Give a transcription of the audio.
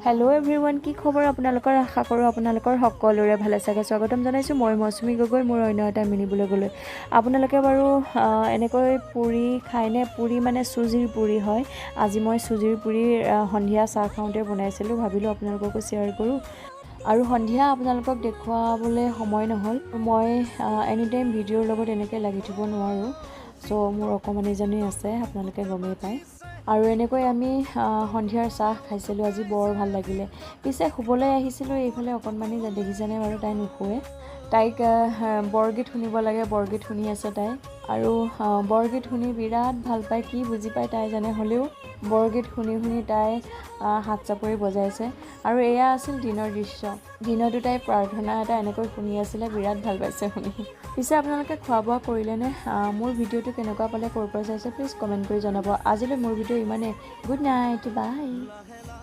Hello' everyone, কি খবৰ আপোনালোকৰ? আশা কৰোঁ আপোনালোকৰ সকলোৰে ভালে চাগে। স্বাগতম জনাইছোঁ মই মৌচুমী গগৈ মোৰ অন্য এটা মিনি ব্লগলৈ। আপোনালোকে বাৰু এনেকৈ পুৰি খায়নে? পুৰি মানে চুজিৰ পুৰি হয়। আজি মই চুজিৰ পুৰি সন্ধিয়া চাহ খাওঁতে বনাইছিলোঁ, ভাবিলোঁ আপোনালোককো শ্বেয়াৰ কৰোঁ। আৰু সন্ধিয়া আপোনালোকক দেখুৱাবলৈ সময় নহ'ল। মই এনি টাইম ভিডিঅ'ৰ লগত এনেকৈ লাগি থাকিব নোৱাৰোঁ। চ' মোৰ অকণমানিজনী আছে, আপোনালোকে গমেই পায়। আৰু এনেকৈ আমি সন্ধিয়াৰ চাহ খাইছিলোঁ আজি, বৰ ভাল লাগিলে। পিছে শুবলৈ আহিছিলোঁ, এইফালে অকণমানি দেখিছেনে বাৰু, তাই নুশুৱে। তাইক বৰগীত শুনিব লাগে, বৰগীত শুনি আছে তাই। আৰু বৰগীত শুনি বিৰাট ভাল পায়, কি বুজি পায় তাই জানে, হ'লেও বৰগীত শুনি শুনি তাই হাত চাপৰি বজাইছে। আৰু এয়া আছিল দিনৰ দৃশ্য। দিনতো তাই প্ৰাৰ্থনা এটা এনেকৈ শুনি আছিলে, বিৰাট ভাল পাইছে শুনি। পিছে আপোনালোকে খোৱা বোৱা কৰিলেনে? মোৰ ভিডিঅ'টো কেনেকুৱা পালে, ক'ৰ পৰা চাইছে, প্লিজ কমেণ্ট কৰি জনাব। আজিলৈ মোৰ ভিডিঅ' ইমানেই। Good night, bye.